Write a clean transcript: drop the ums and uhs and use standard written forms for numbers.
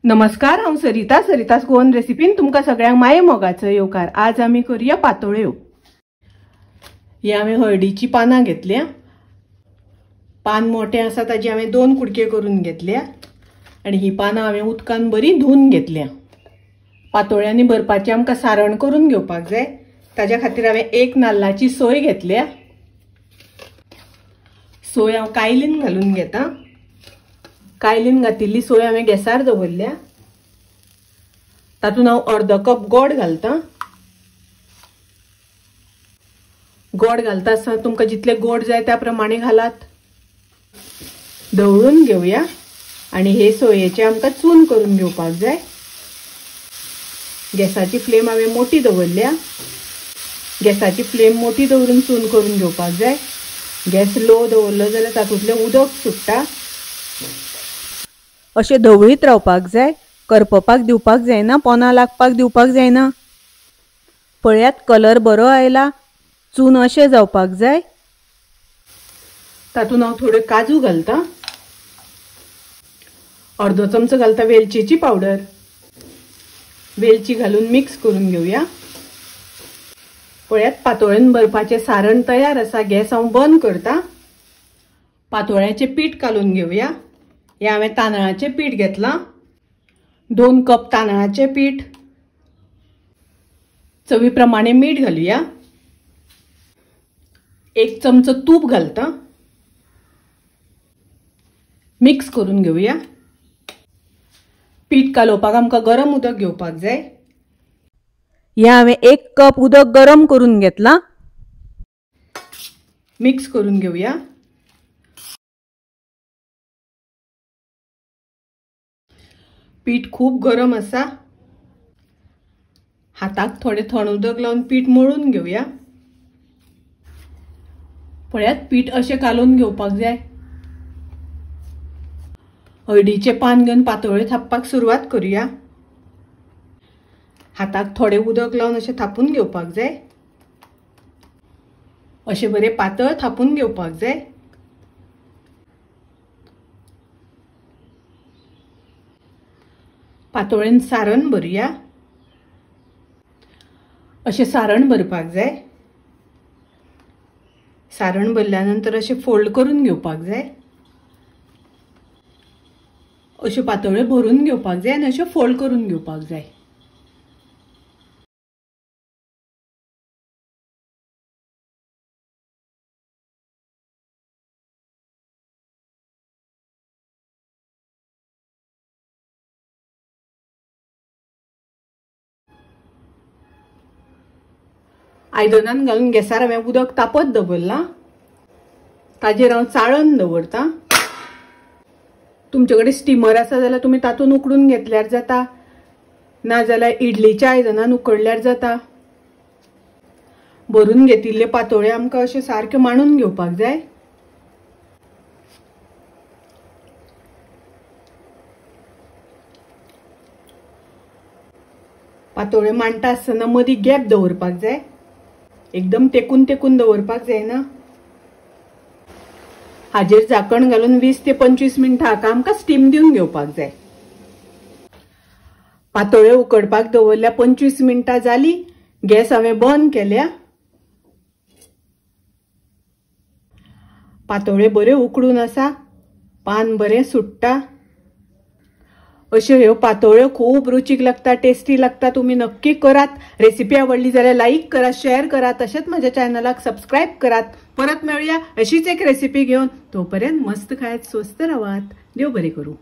नमस्कार, हांव सरिता, सरितास गोवन रेसिपीन तुमकां सगळ्यांक माये मोगाचो येवकार। आज आमी करूया पातोळ्यो। ही हांवें हळदीची पानां घेतल्या, पान मोठें आसा ताजी हांवें 2 कुडके करून घेतल्या आनी ही पानां हांवें उदकान बरी धुवन घेतल्या। पातोळ्यांनी भरपाचें आमकां सारण करून घेवपाक जाय, ताज्या खातीर हांवें 1 नाल्लाची सोय घेतल्या। सोय हांव कायलीन घालून घेता। कायलीन घातिल्ली सोय हांवें गॅसार दवरल्या। तातूंत हांव अर्दो कप गोड घालता। गोड घालता आसतना तुमकां जितले गोड जाय त्या प्रमाणे घालात। धवळून घेवया आनी हे सोयेचे आमकां चून करून घेवपाक जाय। गॅसाची फ्लेम हांवें मोठी दवरल्या। गॅसाची फ्लेम मोठी दवरून चून करून घेवपाक जाय। गॅस लो दवरलो जाल्यार तातूंतलें उदक सुट्टा। अशें धवळीत रावपाक जाय, करपपाक दिवपाक जायना, पोना लागपाक दिवपाक जायना। पळयात कलर बरो आयला, चून अशें जावपाक जाय। तातूंत हांव थोडे काजू घालता, अर्दो चमचो घालता वेलचीची पावडर। वेलची घालून मिक्स करून घेवया। पळयात पातोळ्यान भरपाचें सारण तयार आसा। गॅस हांव बंद करता। पातोळ्याचें पीठ कालून घेवया। हें हांवें तांदळाचें पीठ घेतलां, 2 कप तांदळाचें पीठ। चवी प्रमाणे मीठ घालुया। 1 चमचो तूप घालता। मिक्स करून घेवया। पीठ कालोवपाक आमकां गरम उदक घेवपाक जाय। हें हांवें 1 कप उदक गरम करून घेतलां। मिक्स करून घेवया। पीठ खूब गरम आसा। हाताक थोडे थंड उदक लावन पीठ मळून घेवया। पळयात पीठ अशें कालोवन घेवपाक जाय। हळदीचें पान घेवन पातोळ्यो थापपाक सुरवात करूया। हाताक थोडे उदक लावन अशें थापून घेवपाक जाय। अशें बरें पातळ थापून घेवपाक जाय। पातोळ्यान सारण भरुया। अशें सारण भरपाक जाय। सारण भरल्या नंतर अशें फोल्ड करून घेवपाक जाय। अश्यो पातोळ्यो भरून घेवपाक जाय आनी अश्यो फोल्ड करून घेवपाक जाय। आयदनान घालून गॅसार हांवें उदक तापत दवरलां। ताजेर हांव चाळण दवरता। तुमचे कडेन स्टिमर आसा जाल्यार तुमी तातूंत उकडून घेतल्यार जाता, ना जाल्यार इडलीच्या आयदनान उकडल्यार जाता। भरून घेतिल्ले पातोळे आमकां अशे सारक्यो मांडून घेवपाक जाय। पातोळे मांडटा आसतना मदीं गॅप दवरपाक जाय, एकदम टेकून टेकून दवरपाक जायना। हाजेर झाकण घालून 20 ते 25 मिनटां हाका आमकां स्टीम दिवन घेवपाक जाय। पातोळ्यो उकडपाक दवरल्या 25 मिनटां जाली। गॅस हांवें बंद केल्या। पातोळे बऱ्यो उकडून आसा, पान बरें सुट्टा। अश्यो ह्यो पातोळ्यो खूब रुचीक लागता, टेस्टी लागता। तुमी नक्की करात। रेसिपी आवडली जाल्यार लाईक करा, शेअर करा, तशेंच म्हज्या चॅनलाक सबस्क्रायब करात। परत मेळुया अशीच एक रेसिपी घेवन। तोपर्यंत मस्त खायत स्वस्थ रावात। देव बरें करूं।